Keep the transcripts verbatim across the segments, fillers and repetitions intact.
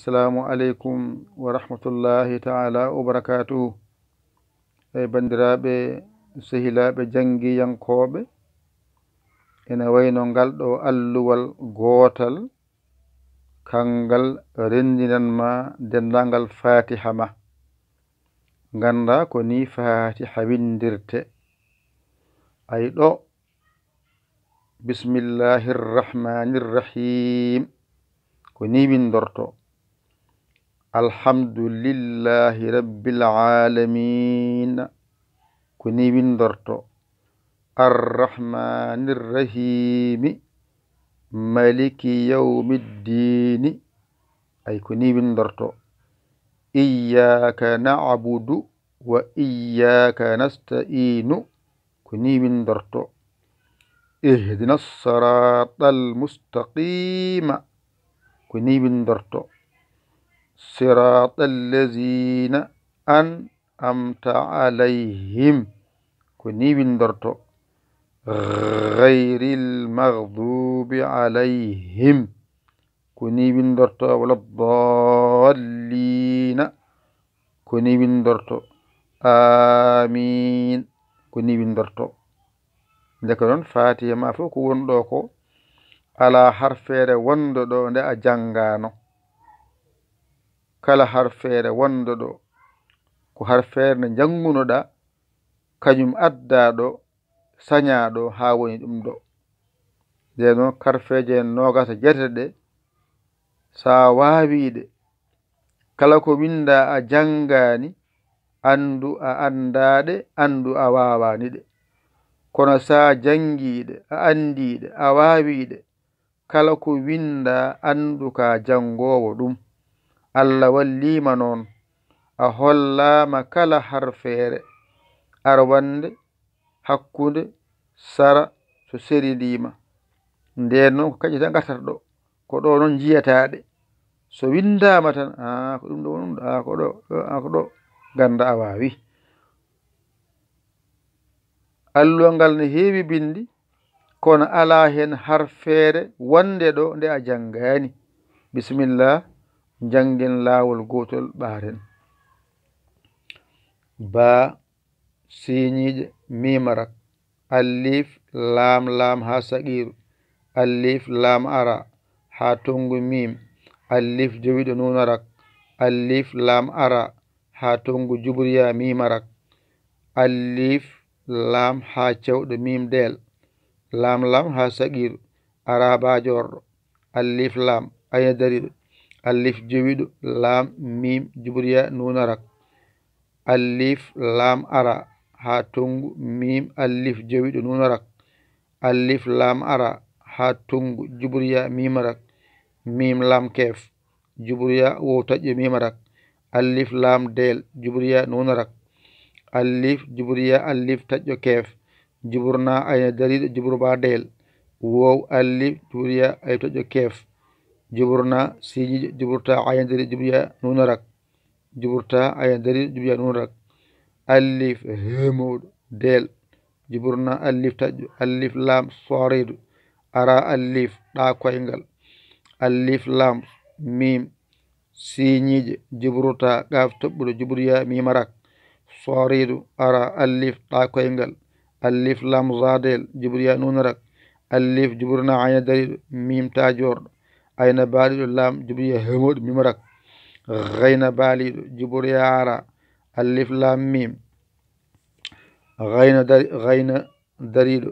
Assalamu aleykum wa rahmatullahi ta'ala wa barakatuhu. E bandiraaɓe, sehilaaɓe janngiyankooɓe, ene wayno ngal ɗo alluwal gootal, kangal renndinan ma denndaangal Faatiha ma. Nganndaa ko nii Faatiha winndirte. Ay ɗo, Bismillahir Rahmanir Rahim. Ko nii winndorto. Alhamdulillahi Rabbil Alamin. Ko nii winndorto. Ar-Rahmanir Rahimi. Maliki Yawmiddini. Ay ko nii winndorto. Iyyaka na'budu wa iyyaka nasta'inu. Ko nii winndorto. Ihdina siratal mustaqima. Ko nii winndorto. Siratal lazina an'amta alayhim. Ko nii winndorto. Ghayril maghdubi alayhim. Ko nii winndorto. Wala dallina. Ko nii winndorto. Amin. Ko nii winndorto. Ndeke non, Faatiha ma fof ko woni ɗo ko, alaa harfeere wonde ɗo nde a janngaano. Kala harfeere wonde ɗo, ko harfeere nde njanngunoɗaa, kañum addaa ɗo, sañaa ɗo, haa woni ɗum ɗo. Ndeen non, harfeeje en noogaas e jeetati ɗe, so a waawii ɗe, kala ko winndaa a janngaani, anndu a anndaa ɗe, anndu a waawaani ɗe. Kono so a janngii ɗe, a anndii ɗe, a waawii ɗe, kala ko winndaa, anndu ka janngoowo ɗum. Alla wallii ma non, a hollaama kala harfeere, arwannde, hakkunde, sara, so seridii ma. Ndeen non ko kaƴƴe tan ngartata ɗo. Ko ɗo non njiyataa ɗe. So winndaama tan, aa, ko ɗum ɗo woni ɗum ɗo, aa, ko ɗo, ɗo, aa, ko ɗo. Nganndaa a waawii. Alluwal ngal ne heewi binndi, kono alaa heen harfeere wonnde ɗo nde a janngaani. Bisimilla, njanngen laawol gootol ɓaaren. Baa, siiñiiɗe, miim arak, alif, laam, laam haa saqiiru, alif, laam araa, haa tonngu miim, alif jowiiɗo nuun arak, alif, laam araa, haa tonngu jubriya miim arak, alif, laam haa cewɗo miim deel, laam, laam haa saqiiru, araa baa joorɗo, alif, laam, ayna dariiɗo, alif jowiiɗo, laam, miim, jubriya, nuun arak, alif, laam araa, haa tonngu, miim, alif jowiiɗo, nuun arak, alif, laam araa, haa tonngu, jubriya, miim arak, miim, laam keef, jubriya, wow taƴƴo, miim arak, alif, laam deel, jubriya, nuun arak, alif, jubriya, alif taƴƴo keef, juburna, ayna dariiɗo, juburba deel, wow, alif, jubriya, alif taƴƴo keef, juburna, siiñiiɗo, juburta, ayna dariiɗo, jubriya, nuun arak, juburta, ayna dariiɗo, jubriya, nuun arak, alif, heemowɗo, deel, juburna, alif taƴƴo, alif, laam, sooriiɗo, araa, alif, ɗaa koyngal, alif, laam, miim, siiñiiɗe, juburuta, qaaf toɓɓuɗo, juburiya, miim arak, sooriiɗo, araa, alif, ɗaa koyngal, alif, laam, zaadeel, juburiya, nuun arak, alif, juburna, ayna dariiɗo, miim, taa joorɗo, ayna baaliiɗo, laam, juburiya, heemowɗo, miim arak, gayna baaliiɗo, juburiya, araa, alif, laam, miim, gayna dari-, gayna dariiɗo,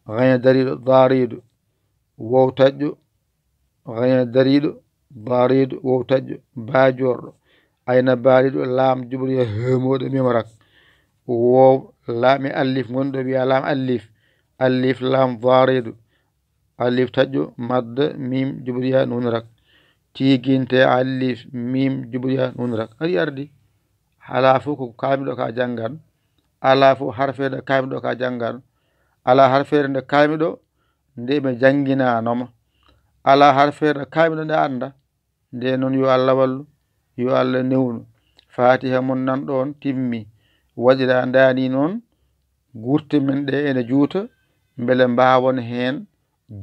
gayna dariiɗo, daariiɗo, wow taƴƴo, gayna dariiɗo, daariiɗo, wow taƴƴo, baa joorɗo, ayna baaliiɗo, laam, juburiya, heemowɗo, miim arak, wow, laam e alif, ngonɗo wiya laam alif, alif, laam, daariiɗo, alif taƴƴo, madda, miim, juburiya, nuun arak, tiiginte, alif, miim, juburiya, nuun arak, ari ardi, alaa fof ko kaamiɗo ka janngan, alaa fof harfeende kaamiɗo ka janngan, alaa harfeende kaamiɗo nde ɓe jannginaano ma, alaa harfeende kaamiɗo nde a annda. Nde non yo Alla wallu, yo Alla newnu. Faatiha mon nan ɗon timmi. Waɗira ndaani non gurte men ɗe ene juuta, mbele mbaawon heen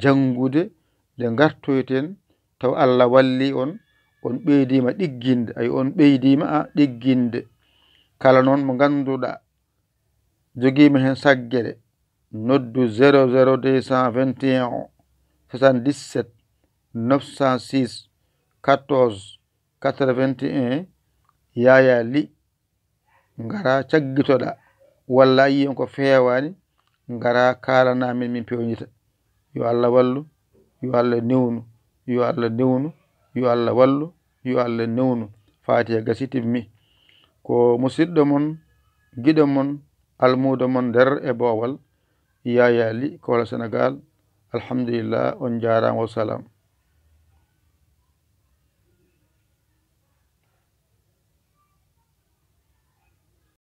janngude nde ngartoyten taw Allah wallii on, on ɓeydiima ɗigginde, ay on ɓeydiima a ɗigginde. Kala noon mo ngannduɗaa jogiima heen saggere, noddu zéro zéro deux cent vingt et un soixante-dix-sept neuf cent six quatorze quatre-vingt-un, Yaayaa Li, ngaraa caggitoɗaa, walla a yii on ko feewaani, ngaraa kaalanaa min, min peewnita. Yo Allah wallu, yo Allah newnu, yo Allah newnu, yo Allah wallu, yo Allah newnu. Faatiha gasii, timmi. Ko musiɗɗo mon, giɗo mon, almuudo mon nder e boowal, Yaayaa Li, Koola Senegaal. Alhamdulillah, on njaaraama, wa salaam.